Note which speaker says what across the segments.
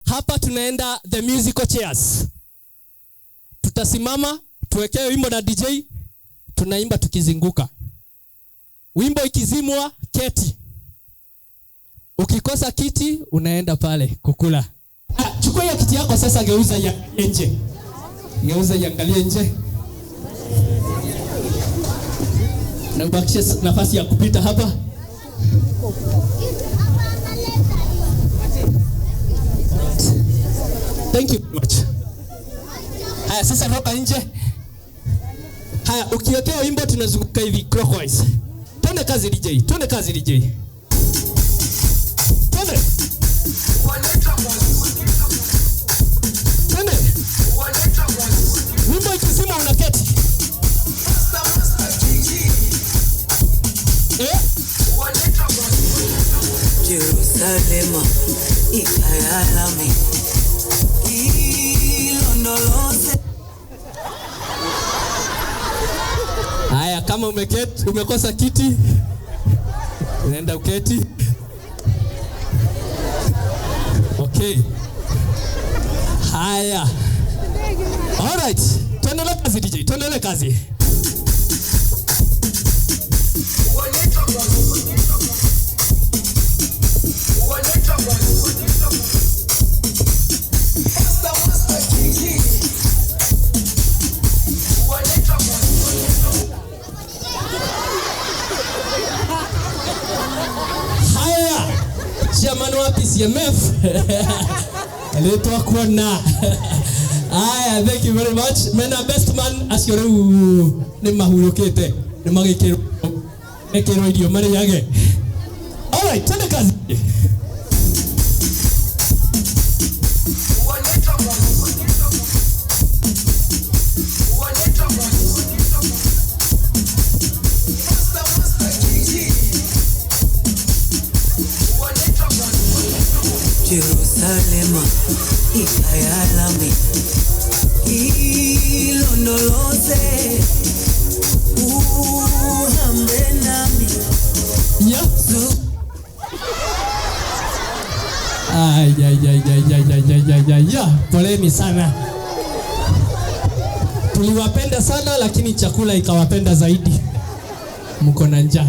Speaker 1: Hapa tunaenda the musical chairs. Tutasimama tuwekee wimbo na DJ, tunaimba tukizinguka. Wimbo ikizimwa, keti. Ukikosa kiti unaenda pale kukula. Ah, chukua hiyo kiti yako sasa, geuza ya nje, geuza iangalie nje na ubakishe nafasi ya kupita hapa. Thank you very much. Haya, sasa toka nje. Haya, ukiwekea wimbo tunazunguka hivi clockwise. Twende kazi DJ, twende kazi DJ. Twende. Twende. Wimbo ikizima unaketi. Eh?
Speaker 2: Jerusalema ikhaya lami ilondoloze.
Speaker 1: Haya, kama umeketi, umekosa kiti, unaenda uketi. Okay. Haya. All right. Tuendelee kazi DJ, tuendelee kazi. Haya. Chairman wa PCMF. Aletwa kuona. Haya, thank you very much. Mena best man acio riu ni mahurukite, ni magikirwo mekirwo irio mariage. All right, twende kazi.
Speaker 2: Jerusalema ikhaya lami ilondoloze uhambe nami.
Speaker 1: Yeah. Ay, ay, ay, ay, ay, ay, ay, ay, ay, ay. Poleni sana. Tuliwapenda sana lakini chakula ikawapenda zaidi. Mko na njaa.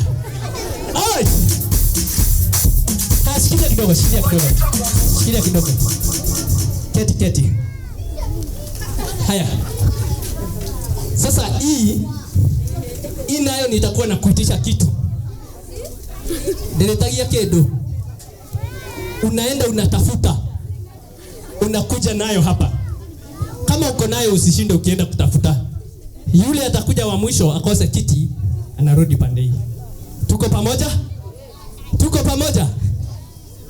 Speaker 1: Alright. Ah, shikilia kidogo, shikilia kidogo. Shikilia kidogo. Keti, keti. Haya. Sasa hii nayo nitakuwa na kuitisha kitu. Nilitagia kedo. Unaenda unatafuta. Unakuja nayo hapa. Kama uko nayo usishinde ukienda kutafuta. Yule atakuja wa mwisho akose kiti, anarudi pande hii. Tuko pamoja? Tuko pamoja?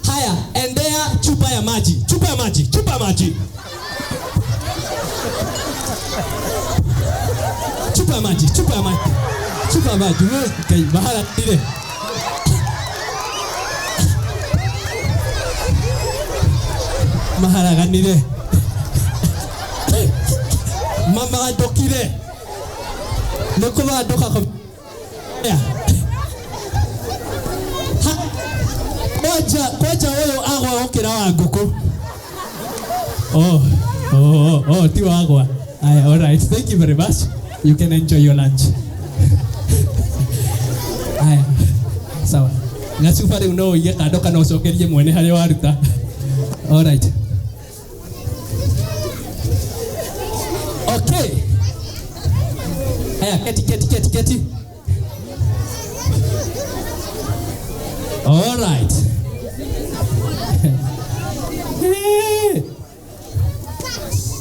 Speaker 1: Haya, endea chupa ya maji. Chupa ya maji, chupa ya maji. Chupa ya maji, chupa ya maji. Chupa ya maji. Wewe kai mahala ile. Maharaganire. Mama adokire. Nikuba adoka kwa. Kwaja, kwaja wewe agwa okira wa nguku. Oh, oh, oh, oh, ti agwa. Aya, all right. Thank you very much. You can enjoy your lunch. Aya. Sawa. Na cuba riu no uige kando kana ucokerie mwene haria waruta. All right. Okay. Aya, keti, keti, keti, keti. All right.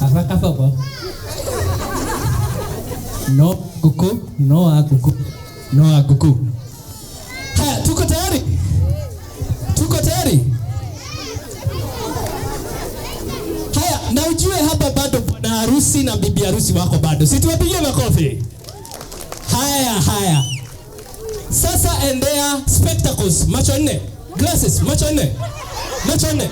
Speaker 1: Apa kafoko? No kuku, no akuku, no akuku. Haya, tuko tayari? Tuko tayari? Haya, na ujue hapa bado bwana harusi na bibi harusi wako bado. Si tuwapigie makofi. Haya, haya. Sasa endea spectacles, macho nne. Glasses, macho nne. Macho nne.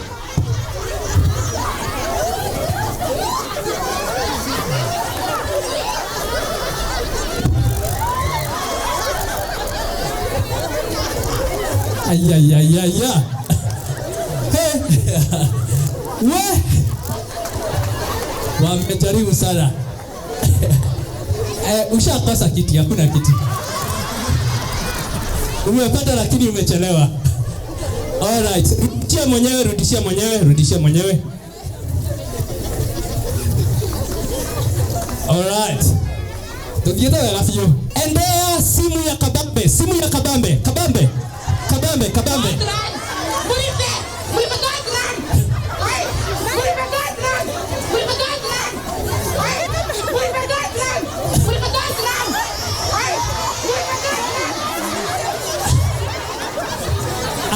Speaker 1: Ay, ay, ay, ay, ay. Hey. We. Wamejaribu sana. Ushakosa kiti, hakuna kiti. Umepata lakini umechelewa. All right. Rudishia mwenyewe, rudishia mwenyewe, rudishia mwenyewe. All right. Tuthiete wega biũ. Endea simu ya kabambe, simu ya kabambe, kabambe. Kabambe, kabambe.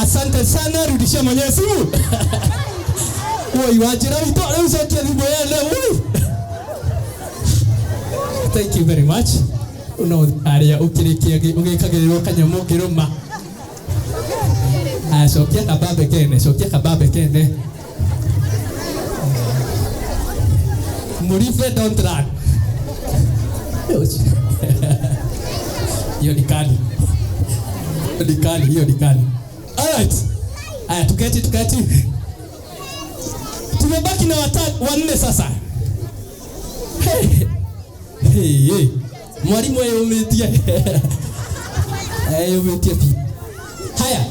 Speaker 1: Asante sana, rudishia mwenyewe simu. Woi, wajira wito, leo ucokie thimũ yene, woi. Thank you very much. No aria ukirikia ugikagĩrĩrwo kanyamũ ũkĩrũma. Aya, cokia kabambe kene, cokia kabambe kene. Murife don't run. Hiyo ni kali. Hiyo ni kali, hiyo ni kali. All right. Aya, tuketi, tuketi. Tumebaki na wanne sasa. Hey. Hey, hey. Mwalimu eyumitie. Eyumitie pi. Haya.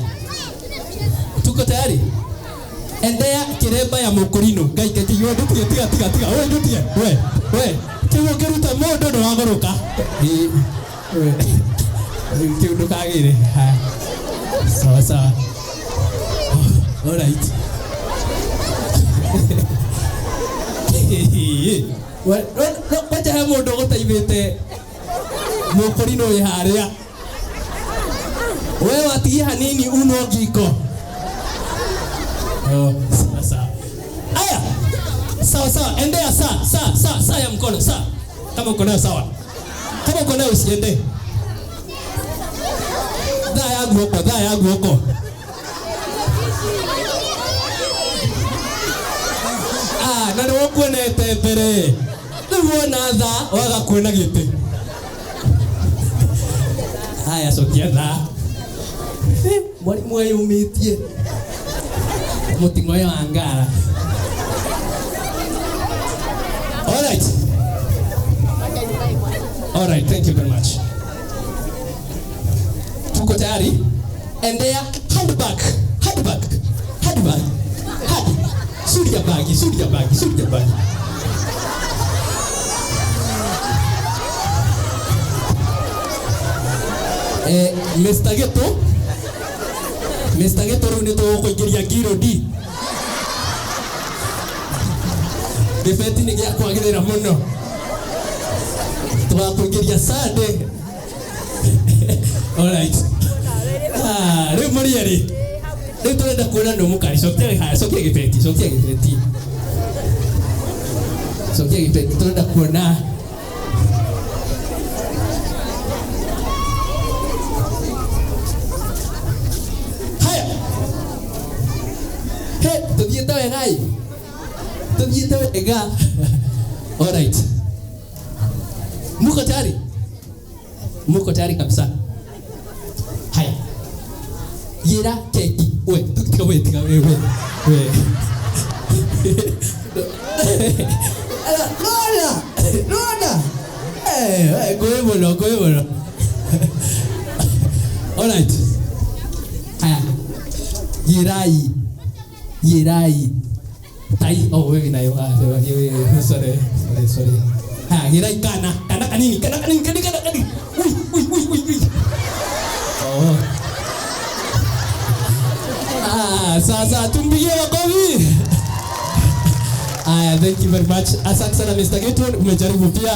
Speaker 1: Tuko tayari? Endea kiremba ya mukurino. Ngai kati yo ndutige tiga tiga tiga. We ndutige. We. We. Kiu ngiruta mundu nduragũrũka. We. Kiu ndukagire. Haya. Sawa sawa. All right. Kwanja he mundu gutaimite mukurino wi haria. We watigie hanini uno ngiko. Oh, sawa sawa. Aya. Sawa sawa, endea saa saa saa saa ya mkono saa. Kama uko nayo sawa. Kama uko nayo usiende. Dhaa ya guoko, dhaa ya guoko. Ah, na nĩ ũkuonete mbere. Rĩu wona thaa waga kuona gĩtĩ. Haya, cokia thaa. Mwalimu eyũmĩtie. Mũting'oe wa ngara. All right. All right, thank you very much. Tuko tayari? Endea handbag, handbag, handbag, hand. Suria bagi, suria bagi, suria bagi. Mr. Geto, Mr. Geto rĩu nĩ tũgũkũingĩria ngiro D. Gĩbeti nĩ gĩa kwagĩrĩra mũno. Tũgakũingĩria Sunday. All right. Ah, rĩu mũrĩ erĩ. Rĩu tũrenda kuona nũ mũkari. Cokia haya, cokia gĩbeti, cokia gĩbeti. Cokia gĩbeti, tũrenda kuona. Haya. He, tũthiĩte wega ĩ. Tũthiĩte wega. All right. Muko tayari? Muko tayari kabisa? Haya. Yera keki. We, tiga we, tiga we, we. We. Rona! Rona! Eh, goe goe bolo. All right. Haya. Yerai. Yerai. Tai. Oh, wewe nayo. Ah, sorry, sorry, sorry. Haya, yerai kana. Kana kanini? Kana kanini? Kana kana kanini? Ui, ui, ui, ui, ui. Oh. Ah, sasa tumpigie makofi. Aya, thank you very much. Asante sana Mr. Gatewood, umejaribu pia.